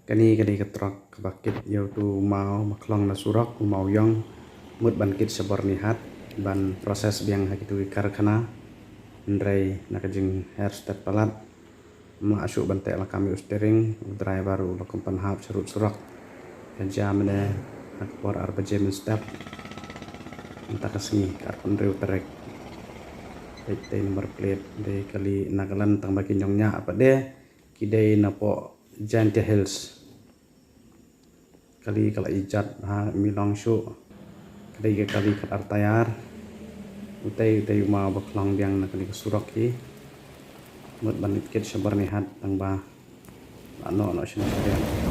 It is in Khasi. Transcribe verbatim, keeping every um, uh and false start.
Kane ka dei ka truck kaba kit ïa utu u maw ba khlong na surok, u maw ïong, mut ban kit sha Byrnihat ban process biang ha kitu ki karkhana. Hynrei na ka jingher stet palat, ym lah shuh ban teh lakam ïa u steering, u driver u la kum pynhap sharud surok. Ka jia mynne ha ka por ar baje mynstep mynta ka sngi, ka arphew hynriew tarik. Peit tei number plate, dei kali Nagaland, tang ba ki nongñiah pat de ki dei napoh Jaintia Hills. Kali ka la ijat ha Milong shuh. Ka dei ka kali khatar tayar. Utei utei u maw ba khlong biang na kali ka surok hi. Mut ban kit sha Byrnihat, tang ba la noh noh shen sha riat.